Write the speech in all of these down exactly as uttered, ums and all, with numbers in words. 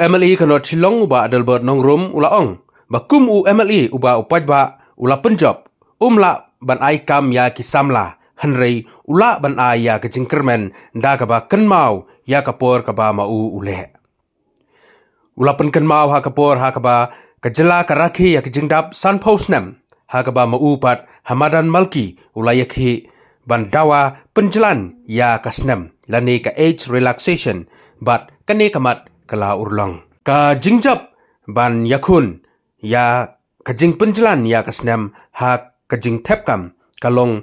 MLA ka North Shillong u Bah Adelbert Nongrum u la ong ba kum u MLA uba u paidbah u la pynjop, um lah ban ai kam ïa ki samla, hynrei u lah ban ai ïa ka jingkyrmen da kaba kynmaw ïa ka por kaba ma u u leh. U la pynkynmaw ha ka por ha kaba ka jylla ka rakhe ïa ka jingdap sanphew snem, ha kaba ma u pat ha madan Malki u la ïakhih ban dawa pynjlan ïa ka snem lane ka age relaxation, bad kane ka mat ka la urlong. Ka jingjop ban ïakhun ïa ka jingpynjlan ïa ka snem ha ka jingthep kam ka long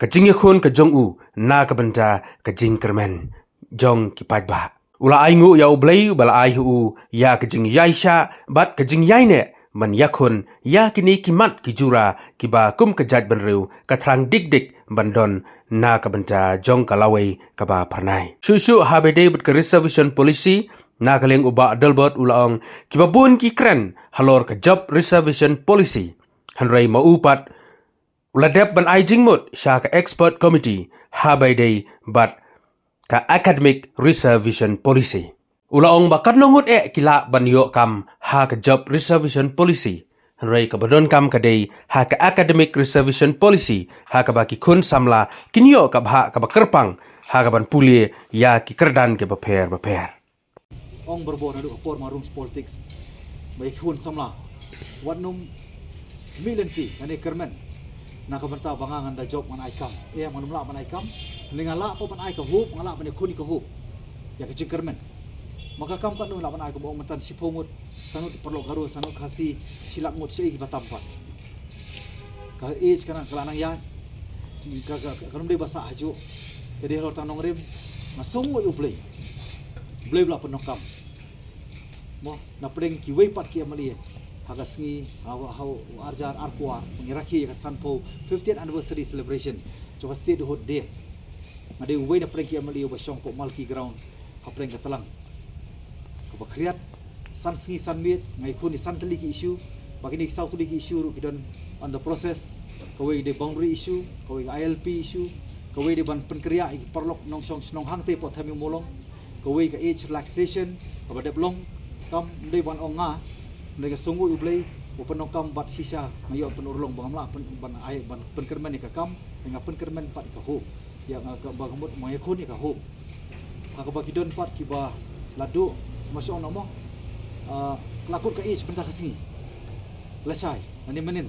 ka jingïakhun ka jong u na ka bynta ka jingkyrmen jong ki paidbah. U la ainguh ïa U Blei uba la ai ha u ïa ka jingïaishah bad ka jingïaineh ban ïakhun ïa kine ki mat ki jura kiba kum ka jaitbynriew ka thrang dik dik ban don na ka bynta jong ka lawei kaba phyrnai. Shuh shuh haba ïadei bad ka reservation policy, na ka liang u Bah Adelbert u la ong kiba bun ki kren halor ka job reservation policy, hynrei ma u pat u la dep ban ai jingmut sha ka expert committee haba ïadei bad ka academic reservation policy. U la ong ba katno ngut eh ki lah ban ïoh kam ha ka job reservation policy, hynrei kaba donkam ka dei ha ka academic reservation policy ha kaba ki khun samla kin ïoh ka bhah kaba kyrpang ha kaban pule ïa ki kyrdan kiba pher bapher. Ong barabor naduh ka por marwei politics ba ïa ki khun samla wat nym mih lynti lane kyrmen na ka bynta ba nga ngan da job ngan ai kam. Em, ngan nym lah ban ai kam. Lane nga lah pat ban ai ka hope, nga lah ban ïakhun ïa ka hope ïa ka jingkyrmen. Ma ka kam katno lah ban ai, kumba ong mynta shiphew ngut, san ngut paralok Garo, san ngut Khasi, shi lak ngut, shaei kiba tam pat. Ka age ka nang, ka la nang ïaid, ka, ka, ka, kan ym dei ba sah hajuh. Ka dei halor tang nongrim. Nga sngewnguh ïa U Blei, U Blei ba la pyndonkam mo na pdeng kiwei pat ki MLA ha ka sngi, ha, ha, ha u arhajar arphew ar, ba ngi rakhe ïa ka sanphew, fiftieth anniversary celebration jong ka Statehood Day. Nga dei uwei na pdeng ki MLA uba shong hapoh Malki Ground hapdeng ka tlang kaba khriat. San sngi san miet nga ïakhun ïa san tylli ki issue, ba kine ki saw tylli ki issue ruh ki don on the process. Kawei dei boundary issue, kawei ka ILP issue, kawei dei ban pynkynriah ïa ki paralok nongshong shnong hangtei hapoh Thaiñ Mawlong, kawei ka age relaxation kaba dep long. Kam, ym dei ban ong nga, hynrei nga sngewnguh ïa U Blei ba pyndonkam bad shisha nga ïoh pynurlong ba ngam lah pyn, ban ai, ban pynkyrmen ïa ka kam, nga pynkyrmen pat ïa ka hope. Ïa nga ka, ba ka mut ma nga ïakhun ïa ka hope. Ha kaba ki don pat kiba la duh, ma shong na mo, ah, ka la kut ka age bynta ka sngi, lashai lane mynnin,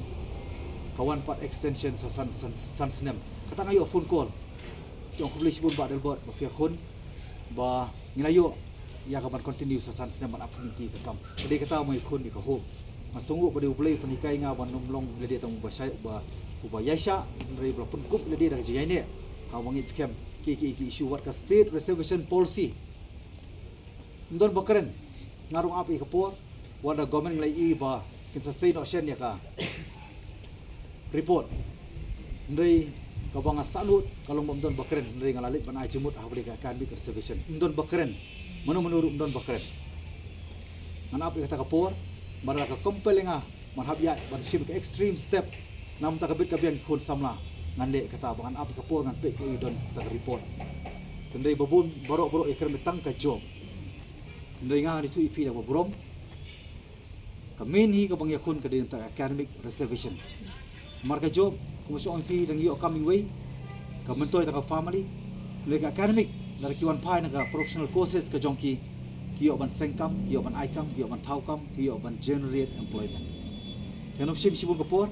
ka wan pat extension sa san, san, san snem. Kata nga ïoh phone call. Ki ong khublei shibun Bah Adelbert ba phi ïakhun, ba ngin ïoh ïa ka ban continue sa san snem ban ap lynti ïa ka kam. Ka dei kata ma nga ïakhun ïa ka hope. Nga sngewnguh ba dei U Blei u pynhikai ïa nga ban nym long ïalade tang uba shai, uba, uba ïaishah, hynrei ba la pynkup ïalade da ka jingïaineh. Haba ngi ngeit skhem kiei kiei ki issue, wat ka State Reservation Policy, ym don ba kren. Nga ruh nga ap ïa ka por, wat la government ngi la ïohi ba kin sa sei noh shen ïa ka report. Hynrei kaba nga sangeh ka long ba ym don ba kren, hynrei nga la leit ban ai jingmut ha kaba ïadei ka academic reservation. Ym don ba kren. Mano mano ruh ym don ba kren. Ngan ap ïa kata ka por, namar lada ka compel ïa nga ban hap ïaid ban shim ka extreme step na bynta ka bit ka biang ki khun samla, ngan leh kata, ba ngan ap ïa ka por ngan peit kaei don kata ka report. Hynrei ba bun baroh baroh ïakren ba tang ka job. Hynrei nga ngan ïathuh ïa phi da kaba burom. Ka main hi kaba nga ïakhun ka dei na bynta ka academic reservation. Namar ka job, kumba shong ong phi, dang ïoh kam iwei, ka myntoi tang ka family. Hynrei ka academic, lada ki wan phai na ka professional courses ka jong ki, ki ïoh ban seng kam, ki ïoh ban ai kam, ki ïoh ban thaw kam, ki ïoh ban generate employment. Te ngan ym shim shibun ka por,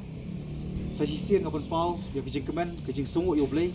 sa shisien nga pynpaw ïa ka jingkmen, ka jingsngewnguh ïa U Blei